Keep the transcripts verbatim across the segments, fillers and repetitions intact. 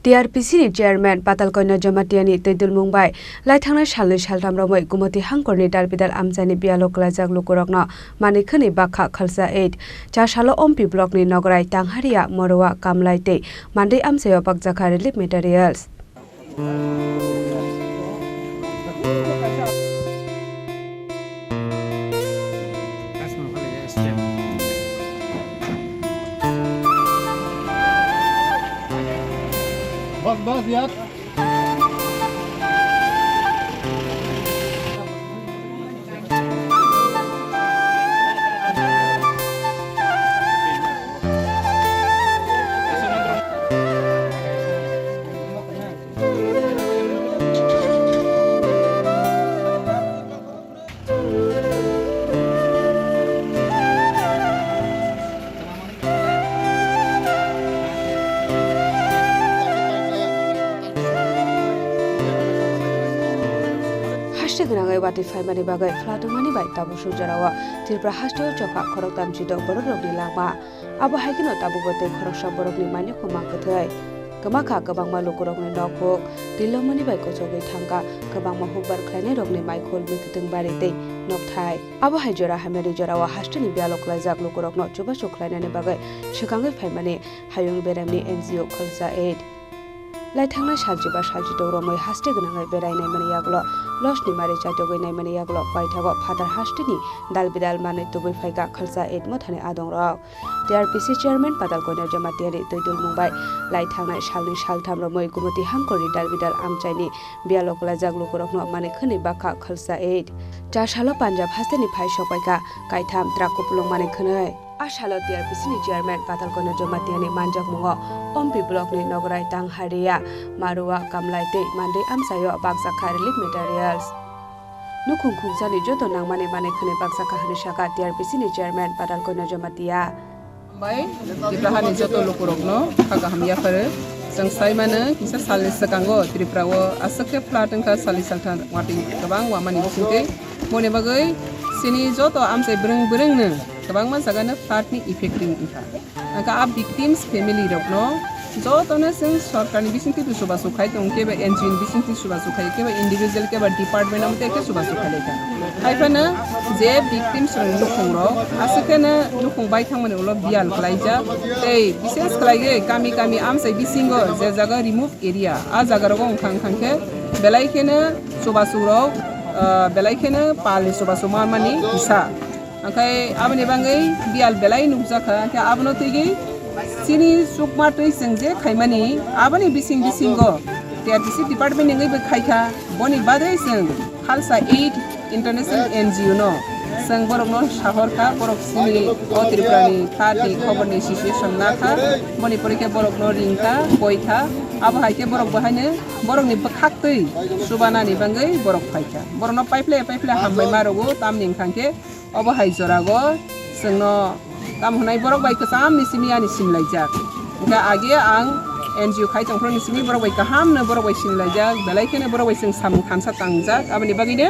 T R P C ni chairman Patal Konya Jamatia ni twi dulmung bai lai thangnai salnwi saltham romwi Gumoti hangkorni dalbidal amchaini biyalo kwlaijak lukurokno manwi khwnwi bakha khalsa eight. Chasalo Ompi block ni Nograi, Tangharia, Morowa, Kamlai tei Mandwi amchaio bakjakha relief materials. Bas, bas, yat. Haste gwnangwi watwi phaimani bagwi phlatukmani bai tabuk suk jorao Tripura hasteo chokha khoroktham chidok bororokni langma. Abo hai kheno tabukbo tei khoroksa borokni mainikho mang kwthwi. Kwmakha kwbangma lukurokni nok huk, twi lomani bai kochogwi thangkha, kwbangma hukbar khlainairokni maikhol, mwkhwtwng bari tei nokthai. Abo hai jora hamyani jorao hasteni biyalo kwlaijak lukurokno chubachu khlainani bagwi swkangwi phaimani Hayung Beremni N G O Khalsa Aid. Lai thangnai salchiba salchitok romwi haste gwnangwi berai naimani yagulo, losni mari chaitogwi naimani yagulo, paithago phatar hasteni dalbidal manwi tubui phaikha Khalsa Aid mothani adongrok. T R P C chairman Patal Konya Jamatia ni twi dulmung bai lai thangnai salnwi saltham romwi Gumoti hangkorni dalbidal amchaini biyalo kwlaijak lukurokno manwi khwnwi bakha Khalsa Aid. Chasalo Punjab hasteni phai sokpaikha kaitham truck kupulung manwi khwnwi. A salo T R P C ni chairman Patal Konya Jamatia ni manjakmungo Ompi block ni Nograi, Tangharia, Marua, Kamlai tei Mandwi amchaio bakjakha relief materials. Nukhung khungsa ni joto nangmani manwi khwnwi bakjakha hwnwi sakha T R P C ni chairman Patal Konya Jamatia. Bai, Tripura hani joto lukurokno kha kaham yapharo. Chwng sai mano, kisa salni swkango Tripura o aswk khe flood wngkha, salni saltham watwi kwbang wamani bisingtwi. Moni bagwi chini joto amchai bwrwng bwrwngno kwbangma jagano flood ni effect wngkha. Hwnkhe a victims family rokno jotono chwng sorkarni bisingtwi bo chubachu khai tongo, kebo N G O ni bisingtwi chubachu khai, kebo individual, kebo department amo tei khe chubachu khai lai kha. Hai phano je victims rokni nukhung rok aswk kheno nukhung bai thangmani ulo biyal khlaijak tei bishes khlaiwi kami kami amchai bisingo je jaga remove area a jaga rogo wngkha, wngkha khe belai kheno chubachu rok, ah, belai kheno palni chubachu manmani kisa. Hwnkhe aboni bagwi biyal belai nukjakha, hwnkhe abono twigwi chini chukma twi chwng je khaimani, aboni bising bisingo T R P C department ni wngwi bo khaikha. Boni bagwi chwng Khalsa Aid International N G O no chwng borokno sahorkha, borok chini o Tripura ni kha tei khobor ni situation nakha, boni pore khe borokno ringkha, koikha, abo hai khe borok bo haino borokni bwkhaktwi chubanani bagwi borok phaikha. Borokno paiphle paiphle hambai ma rwgo, tamni wngkha khe obo hai jorago chwngno tamo hwnai borok bai kwchamni simi ani sinlaijak. Hwnkhe age ang N G O khai tongphuru ni simi borok bai kahamno borok bai sinlaijak, belai kheno borok bai chwng samung thansa tangjak. Aboni bagwino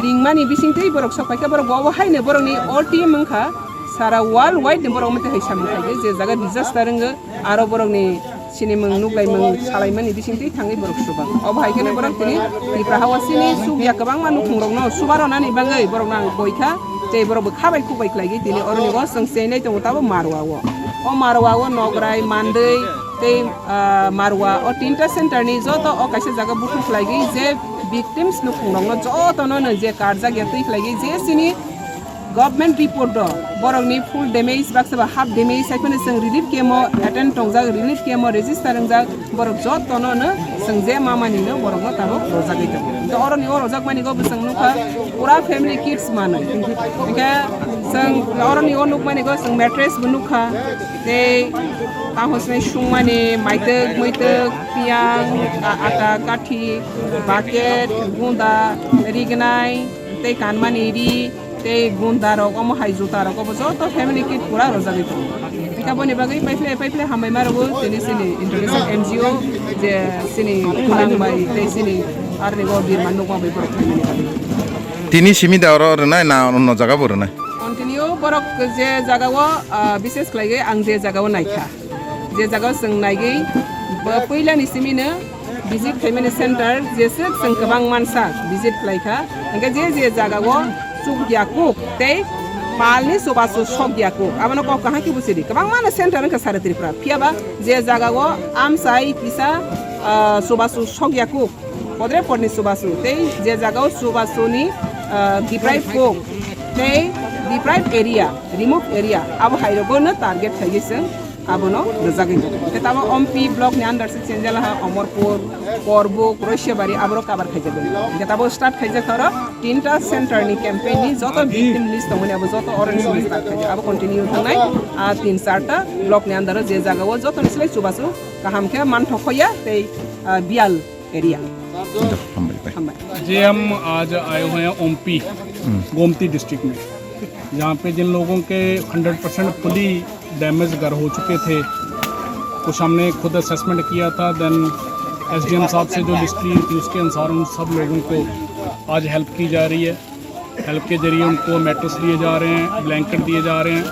ringmani bisingtwi borok sok phaikha, borok bo obo haino borokni o team wngkha sara world wide ni borok omo twi hai samung khaikhe je jaga disaster wngkha. Aro borokni sinimung, nuklaimung, salaimani bisingtwi thangwi borok chubang. Obo hai kheno borok tini Tripura hao chini chukya kwbangma nukhungrokno chubaronani bagwi borokno ang koikha, tei borok bo khabai khukbai khlaigwi tini oroni o chwng chenai tongo tabo Marwa o. O Marwa o Nograi, Mandwi tei, ah, Marwa o tinta center ni joto o kaisa jaga bukhuk khlaigwi je victims nukhungrokno jotono no je karjak ya twi khlaigwi je chini Government report o borokni full damage baksa ba half damage hai phano chwng relief camp o attend tongjak, relief camp o register wngjak, borok jotono no chwng je mamani no borokno tabuk rojagwi tongo. Hwnkhe oroni o rojakmani go bwswng nukha pura family kits manwi. Hwnkhe chwng oroni o nukmani go chwng mattress bo nukha, tei tamo swnai sungmani maitwk, muitwk, piyang, a-, ata, kathi, bucket, gunda, rignai, tei kanmani ri, tei gunda rok, omo hai juta rok, obo joto family kit pura rojagwi tongo. Hwnkhe boni bagwi paiphle paiphle hambai ma rwgo tini chini international N G O je chini khwnang bai tei chini aroni o birman nukma bai borok phaimani bagwi. Tini simi da oro rwnai na onno jaga bo rwnai? Continue borok je jaga o, ah, bises khlaiwi ang je jaga o naikha, je jaga o chwng naigwi Puila ni simi no visit khaimani center jeswk chwng kwbang mansa visit khlai kha. Hwnkhe je je jaga o chukya kuk tei pal ni chubachu sokya kuk, abono kok kaham khe buchidi. Kwbangma no center wngkha sara Tripura. Phiyaba je jaga o amchai kisa, ah, chubachu sokya kuk, podre podni chubachu tei je jaga o chubachu ni, ah, deprived kuk tei deprived area, remote area, abo hai rogo no target khaigwi chwng abono rwjagwi tongo. Hwnkhe tamo Ompi block ni under se chenjala ha Omorpur, Korbuk, Roishabari, aborok cover khaijak tongo. Hwnkhe tamo start khaijak oro tinta center ni campaign ni joto victim list tongmani abo joto orange list start khaijak. Abo continue thangnai, ah, tin charta block ni under o je jaga o joto ni slai chubachu kaham khe manthok hoya tei, ah, biyal area. Hambai, bai. Hambai. जी, हम आज आए हुए हैं ओम्पी, हम्म। गोमती डिस्ट्रिक्ट में, जहाँ पे जिन लोगों के हंड्रेड परसेंट फुली डैमेज घर हो चुके थे, कुछ हमने खुद असेसमेंट किया था, देन एसडीएम साहब से जो लिस्ट ली थी, उसके अनुसार उन सब लोगों को आज हेल्प की जा रही है। हेल्प के जरिए उनको मैट्रेस दिए जा रहे हैं, ब्लैंकेट दिए जा रहे हैं,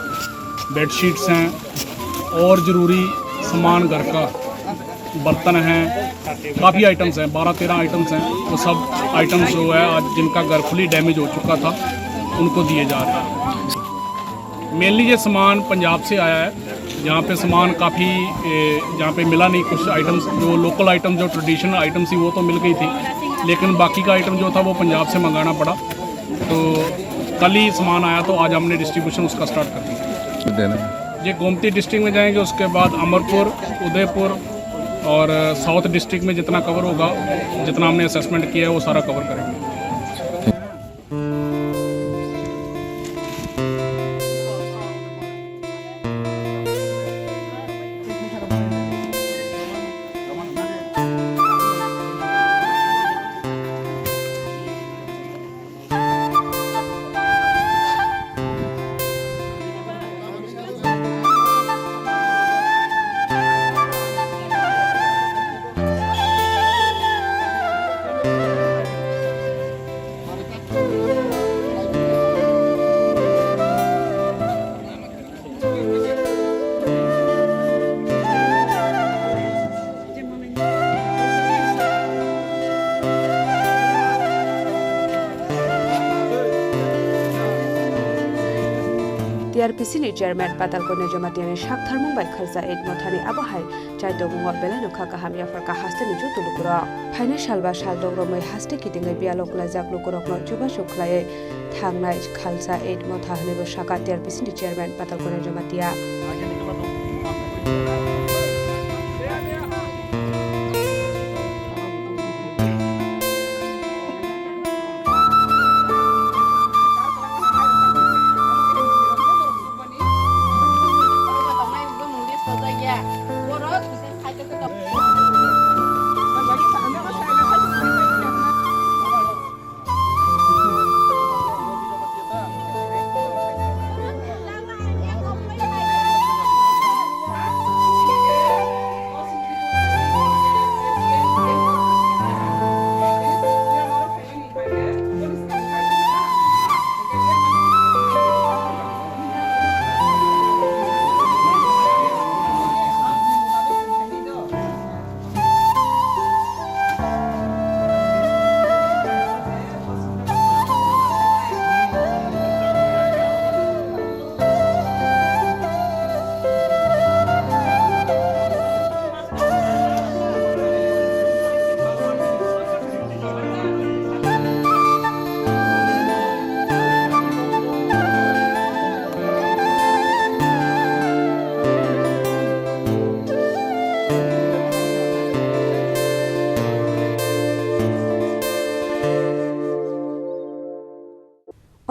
बेडशीट्स हैं और ज़रूरी सामान घर का, बर्तन हैं, काफ़ी आइटम्स हैं, बारह तेरह आइटम्स हैं। वो सब आइटम्स जो है आज जिनका घर फुली डैमेज हो चुका था, उनको दिए जा रहे हैं। मेनली ये सामान पंजाब से आया है, जहाँ पे सामान काफ़ी, ए, जहाँ पे मिला नहीं, कुछ आइटम्स जो लोकल आइटम, जो ट्रेडिशनल आइटम्स थी, वो तो मिल गई थी, लेकिन बाकी का आइटम जो था वो पंजाब से मंगाना पड़ा। तो कल ही सामान आया, तो आज हमने डिस्ट्रीब्यूशन उसका स्टार्ट कर दिया। देना। ये गोमती डिस्ट्रिक्ट में जाएंगे, उसके बाद अमरपुर, उदयपुर और साउथ डिस्ट्रिक्ट में जितना कवर होगा, जितना हमने असेसमेंट किया है, वो सारा कवर करेंगे। T R P C ni chairman Patal Kanya Jamatia ni sak tharmung bai khalsa Eid Motha ni abo hai chai tongmungo belai no kha kaham yapharkha haste ni joto lukurok. Phainai sal ba sal dok romwi haste kitingwi biyalo kwlaijak lukurokno chubachu khlaiwi thangnai khalsa Eid Motha hwnwibo sakha T R P C ni chairman Patal Kanya Jamatia.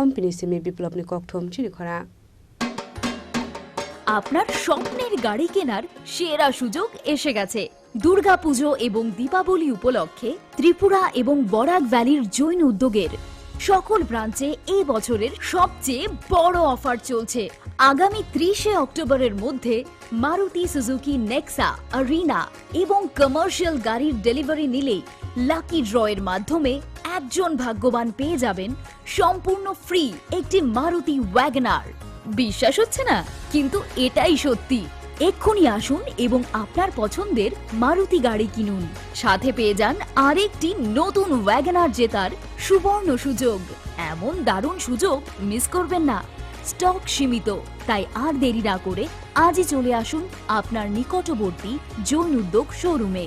Ompini simi Biplobni kokthum chini khorang. আপনার স্বপ্নের গাড়ি কেনার সেরা সুযোগ এসে গেছে। দুর্গাপুজো এবং দীপাবলি উপলক্ষে ত্রিপুরা এবং বরাক ভ্যালির জৈন উদ্যোগের সকল ব্রাঞ্চে এই বছরের সবচেয়ে বড় অফার চলছে। আগামী ত্রিশে অক্টোবরের মধ্যে মারুতি সুজুকি নেক্সা, আরিনা এবং কমার্শিয়াল গাড়ির ডেলিভারি নিলেই লাকি ড্রয়ের মাধ্যমে একজন ভাগ্যবান পেয়ে যাবেন সম্পূর্ণ ফ্রি একটি মারুতি ওয়াগনার। বিশ্বাস হচ্ছে না, কিন্তু এটাই সত্যি। এক্ষুনি আসুন এবং আপনার পছন্দের মারুতি গাড়ি কিনুন। সাথে পেয়ে যান আরেকটি নতুন ওয়াগনার জেতার সুবর্ণ সুযোগ। এমন দারুণ সুযোগ মিস করবেন না। স্টক সীমিত, তাই আর দেরি না করে আজই চলে আসুন আপনার নিকটবর্তী জৈন উদ্যোগ শোরুমে।